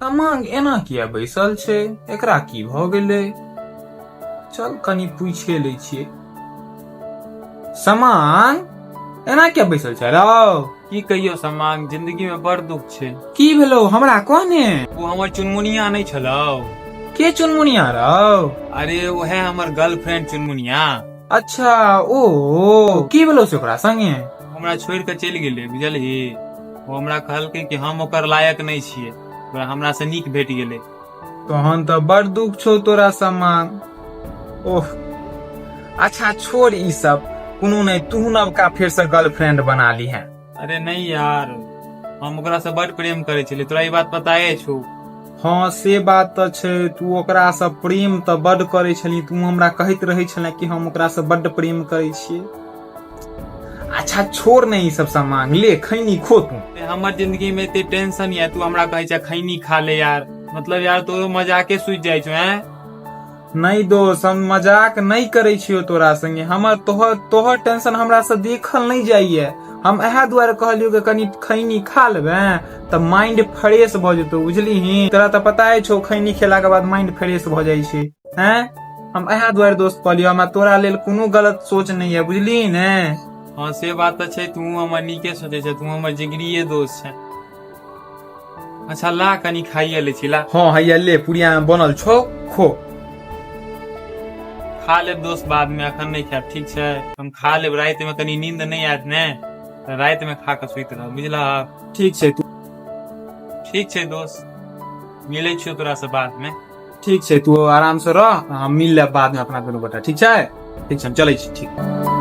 समांग एना किया बैसल छै, एकरा की भऽ गेलै? चल कनि पूछे लै छियै। समांग एना किया बैसल छै रौ? की कहियो समांग, जिंदगी में बड़ दुख छै। की भेलौ हमरा कहने? ओ हमर चुनमुनिया नहि छलौ। के चुनमुनिया रौ? अरे ओहे हमर गर्लफ्रेंड चुनमुनिया। अच्छा ओ की भेलौ से ओकरा संगे? हमरा छोड़ि कऽ चलि गेलै, बुझलही? ओ हमरा कहलकै कि हम ओकर लायक नहि छियै, ओकरा हमरा से नीक भेट गेलै। तहन तऽ बड़ दुख छौ तोरा समांग। ओह अच्छा छोड़ ई सब, कोनो नहि, तू नवका फेर से गर्लफ्रेंड बना ली है। अरे नहीं यार, हम ओकरा से बड़ प्रेम करै छलियै, तोरा ई बात पताए छौ। हँ से बात तऽ छै, तू ओकरा से प्रेम तऽ बड करै छली, तू हमरा कहैत रहै छले कि हम ओकरा से बड प्रेम करै छियै। अच्छा छोड़ ने ई सब सामान, ले खैनी खो तू। हमर जिंदगी में एते टेंशन या तू हमरा कहै छै खैनी खा ले यार, मतलब यार तोरो मजाके सुति जाइ छौ। हैं नहीं दोस्त, हम मजाक नहीं करै छियौ तोरा संगे, हमर तोहर टेंशन हमरा से देखल नहीं जाइए। हम इएह दुआरे कहलियौ कि कनि खैनी खा लेबे तऽ माइंड फ्रेश भऽ जेतौ, बुझलिही? तोरा तऽ पता छौ खैनी खेला के बाद माइंड फ्रेश भऽ जाइ छै। हैं हम इएह दुआरे दोस्त कहलियौ, हमरा तोरा लेल कोनो गलत सोच नहीं है, बुझलिही ने? हाँ से बात तऽ छै, तू हमर नीके सोचै छै, तू हमर जिगरिये दोस्त छै। अच्छा ला कनि खाइए लै छी, ला। हाँ हैया ले, पुड़िया में बनल छौ, खो। खा लेब दोस्त बाद में, अखन नहीं खायब, ठीक छै? हम खा लेब राति में, कनि नींद नहीं आयत ने तऽ राति में खा कऽ सुति रहब, बुझलह? ठीक छै तू। ठीक छै दोस्त, मिलै छियौ तोरा से बाद में। ठीक छै, तू आराम से रह, हम मिल लेब बाद में अपना दुनू गोटा, ठीक छै? ठीक छै, हम चलै छी। ठीक।